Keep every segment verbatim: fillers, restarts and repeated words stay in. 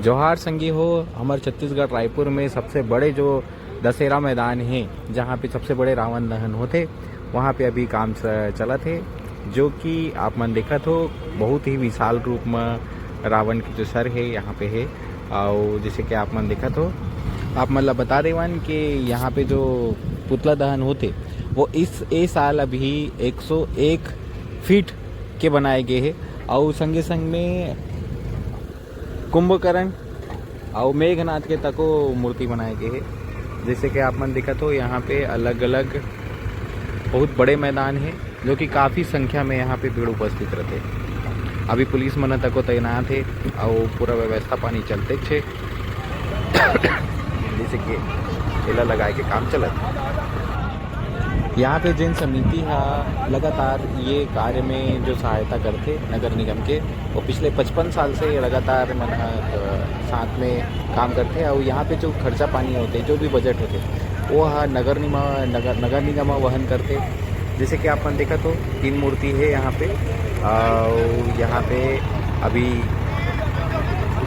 जोहार संगी हो, हमर छत्तीसगढ़ रायपुर में सबसे बड़े जो दशहरा मैदान हे, जहाँ पे सबसे बड़े रावण दहन होथे, वहाँ पे अभी काम च-, चलत हे, जो कि आप मन देखत हो, बहुत ही विशाल रूप म रावण के जो सर हे, यहाँ पे हे। अउ जैसे कि आप मन देखत हो, आप मन ला बता देवन कि यहाँ पे जो पुतला दहन होथे, वो इस, ए साल अभी एक सौ एक फीट के बनाए गए हे, अउ संगे संग में कुंभकर्ण अउ मेघनाथ के तको मूर्ति बनाए गए हे। जैसे कि आप मन देखत हो, यहाँ पे अलग-अलग बहुत बड़े मैदान हे, जो कि काफ़ी संख्या में यहाँ पे भीड़ उपस्थित रहते। अभी पुलिस मन तको तैनात हे अउ पूरा व्यवस्था पानी चलते छे। जैसे कि एला लगाए के काम चलत। यहाँ पे जेन समिति ह लगातार ये कार्य में जो सहायता करथे नगर निगम के, वो पिछले पचपन साल से लगातार मन ह, अ, साथ में काम करथे। और यहाँ पे जो खर्चा पानी होथे, जो भी बजट होथे, वो ह नगर निमा-, नगर, नगर निगम ह वहन करथे। जैसे कि आप मन देखत हो, तीन मूर्ति हे यहाँ पे, और यहाँ पे अभी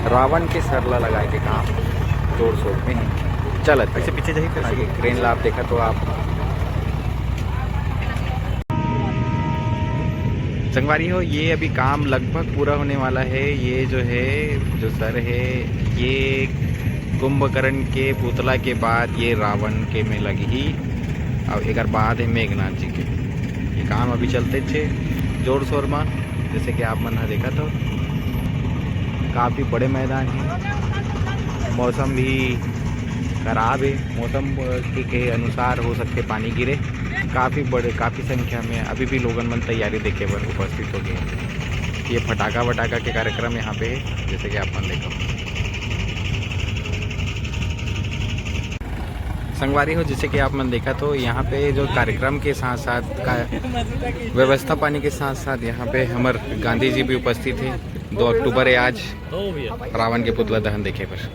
रावण के सर ला लगाए के काम जोर शोर में हे, चलत हे। पीछे, पीछे जाही, जैसे कि क्रेन ला आप देखत हो आप। संगवारी हो, ये अभी काम लगभग पूरा होने वाला है। ये जो है, जो सर है, ये कुंभकर्ण के पुतला के बाद ये रावण के में लगही, और एकर बाद है मेघनाथ जी के। ये काम अभी चलते छे जोर शोर में, जैसे कि आप मन ह देखत हो, काफ़ी बड़े मैदान है। मौसम भी खराब है, मौसम के, के अनुसार हो सकथे पानी गिरे। काफ़ी बड़े, काफ़ी संख्या में अभी भी लोगन मन तैयारी देखे बर उपस्थित हो गए हैं। ये फटाका वटाका के कार्यक्रम यहाँ पे है, जैसे कि आप मन देखो। संगवारी हो, जैसे कि आप मन देखत हो, यहाँ पे जो कार्यक्रम के साथ साथ का व्यवस्था पानी के साथ साथ यहाँ पे हमर गांधी जी भी उपस्थित है। दो अक्टूबर है आज, रावण के पुतला दहन देखे पर।